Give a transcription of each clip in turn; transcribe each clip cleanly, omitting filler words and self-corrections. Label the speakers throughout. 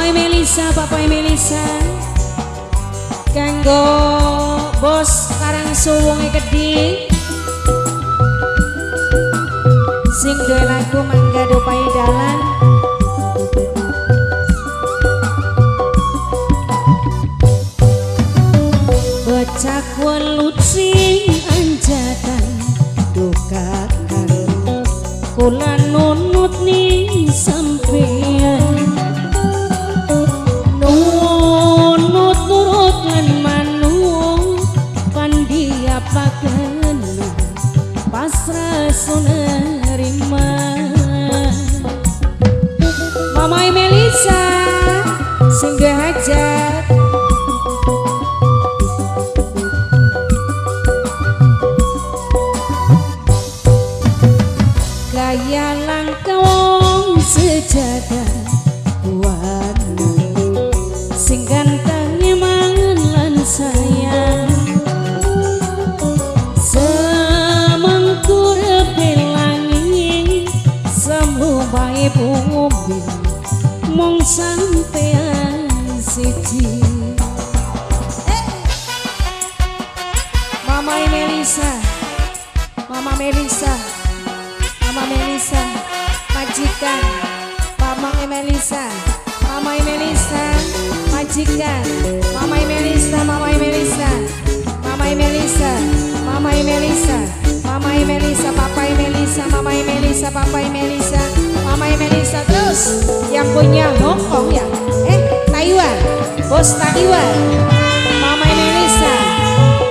Speaker 1: Mama Melisa, Papa Melisa, kanggo bos Karangsuwung Kedhi sing duwe lagu mangga dopai dalan. Becak welut sing anjatan dukakan kula nunut ning sampean, nunut nurut lan manung pandia pakena pasrah sunerima. Mama Melisa sing duwe hajat. Gaya langka wong sejaga buana sing ganteng mangan lan sayang, semangkur langit semlubai bumi mung sampean siji. Mama Melisa, Mama Melisa, Mama Melisa, majikan Mama Melisa, Mama Melisa, majikan Mama Melisa, Mama Melisa, Mama Melisa, Mama Melisa, Mama Melisa, Papa Melisa, Mama Melisa, Papa Melisa, Mama Melisa. Terus yang punya Hong Kong ya, Taiwan, bos Taiwan, Mama Melisa,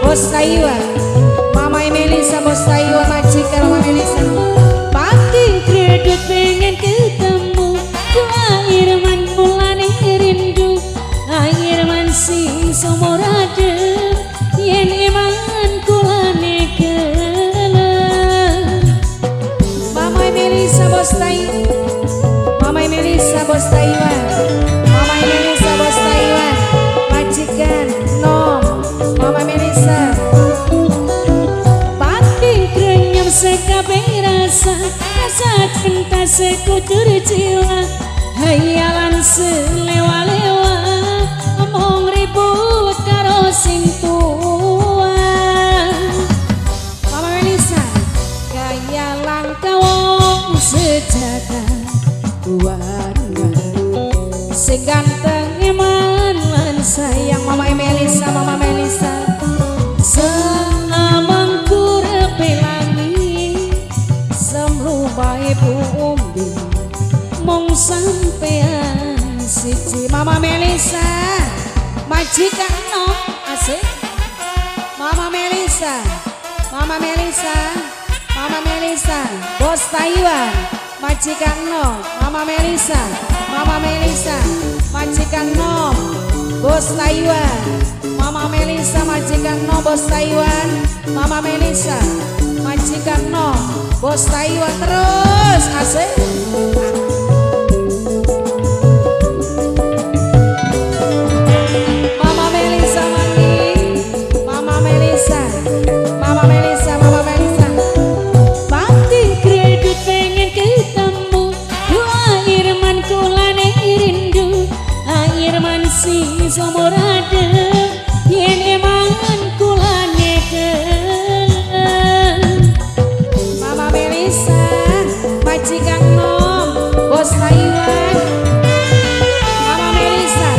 Speaker 1: bos Taiwan, Mama Melisa, bos Taiwan, majikan Mama Melisa. Pati kredit pengen ketemu dua Irman mulane rindu, Irman sing sumurade yen iman kulane gelem. Mama Melisa bos Taiwan, Mama Melisa bos Taiwan, Mama Melisa bos Taiwan, majikan nom Mama Melisa. Pati krenyem sekabe rasa rasa cinta sekucur jiwa, hayalan selewa-lewa omong ribut karo sing tua. Mama Melisa gaya langka wong sejaga buana sing ganteng iman lan sayang. Mama Melisa, Mama Melisa, seamangkur langit semlubai bumi mung sampean siji. Mama Melisa majikan nom asik. Mama Melisa, Mama Melisa, Mama Melisa, bos Taiwan, majikan nom. Mama Melisa, Mama Melisa, majikan nom, bos Taiwan. Mama Melisa, majikan nom, bos Taiwan. Mama Melisa, majikan nom, bos Taiwan. Terus asik. Mama Melisa mandi, Mama Melisa, Mama Melisa, Mama Melisa. Pati kredit pengen ketemu dua Irman kulane rindu, Irman sing somorade yen eman kulane gelem. Mama Melisa majikan nom bos Taiwan. Mama Melisa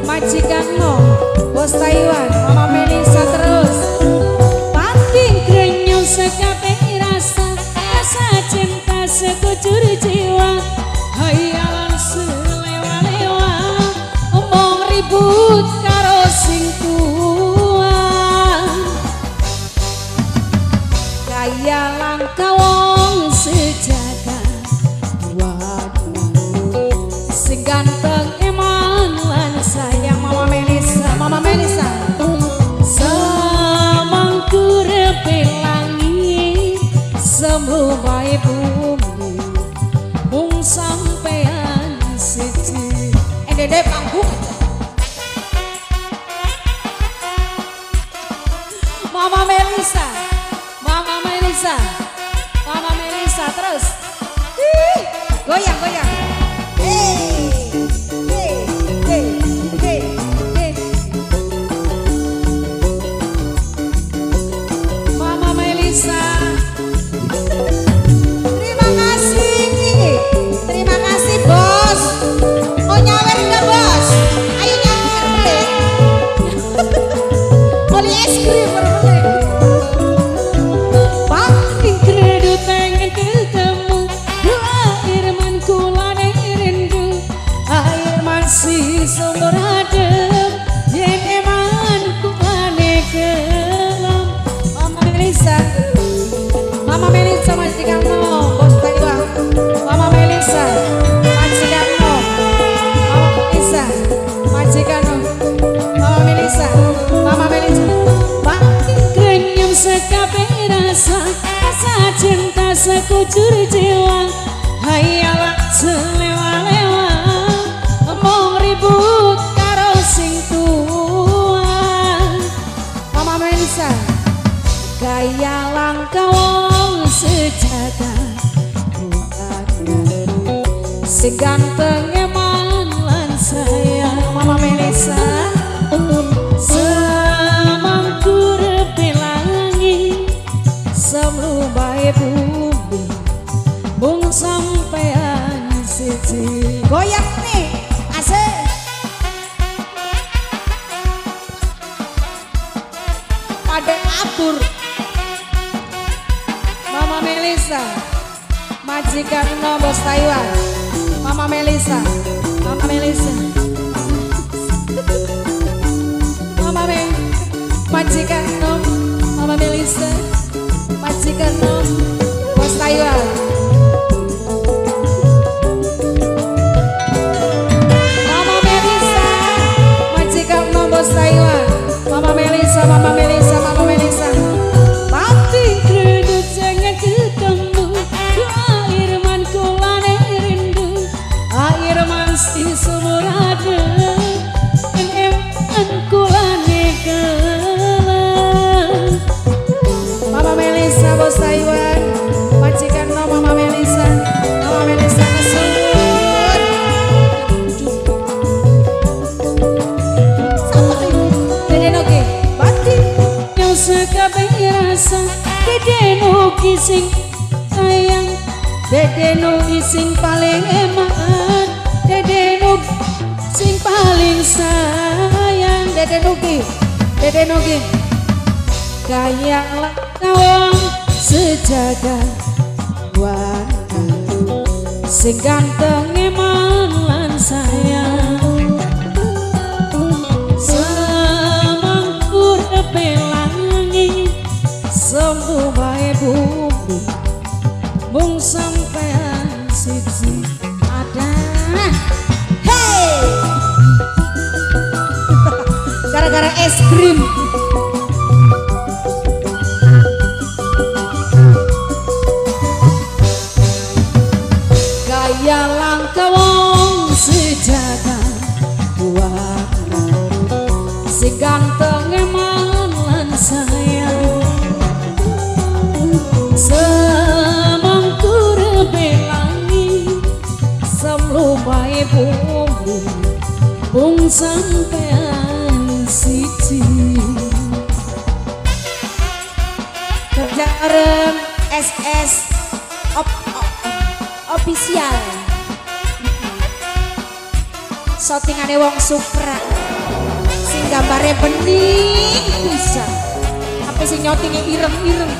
Speaker 1: majikan nom bos Taiwan. Mama Melisa terus. Pati krenyum sekabe rasa rasa cinta sekucur jiwa, hayalan selewa-lewa omong ribut karo sing tua. Gaya langka wong sejaga buana sing ganteng eman lan sayang. Mama Melisa, Mama Melisa, semangkur langit semlubai bumi mung sampean siji. Dede panggung. Mama Melisa, Mama Melisa, Mama Melisa terus. Ih, goyang goyang. Hey, hey. Melisa majikanno, Bos Taiwan. Mama Melisa majikanno. Mama Melisa majikanno. Mama Melisa, Mama Melisa.
Speaker 2: Pak krenyem sekabe rasa, rasa cinta sekujur jiwa. Hayalah selewa-lewa, omong ribut karo sing tua.
Speaker 1: Mama Melisa.
Speaker 2: Gaya langka wong sejaga buana, sing ganteng eman lan sayang.
Speaker 1: Mama Melisa.
Speaker 2: Semangkur pelangi, semlubae bumi, mung sampean siji.
Speaker 1: Goyang nih, asik. Pada atur. Mama Melisa, majikan no Bos Taiwan. Mama Melisa, Mama Melisa, Mama Me, majikan no, Mama Melisa, majikan no Bos Taiwan. Mama Melisa, majikan no Bos Taiwan. Mama Melisa, Mama Melisa, Mama Melisa.
Speaker 2: Pati kredut jangan ketemu, Irman kulane rindu, Irman si sumurade, em kulane kalah.
Speaker 1: Mama Melisa Bos Taiwan, majikan no Mama Melisa, Mama Melisa kesun. Sama ini, Dede Nogi, Bati.
Speaker 2: Yang sekabe rasa, Dede Nogi sing sayang, Dede Nogi sing paling eman, Dede Nogi sing paling sayang.
Speaker 1: Dede Nogi, Dede Nogi.
Speaker 2: Kaya wong sejaga buana, sing ganteng eman lan sayang. Semangkur pelangi, sembuh bae bumi, mung sampean siji.
Speaker 1: Ada. Hey. Gara-gara es krim.
Speaker 2: Gaya langka wong sejaga buana, sing ganteng eman lan sayang. Semangkur pelangi, semlubae bumi, mung sampean siji.
Speaker 1: Kerja bareng SS official. Shootingane wong Supra. Sing gambare bening pisan. Tapi sing nyotinge ireng-ireng.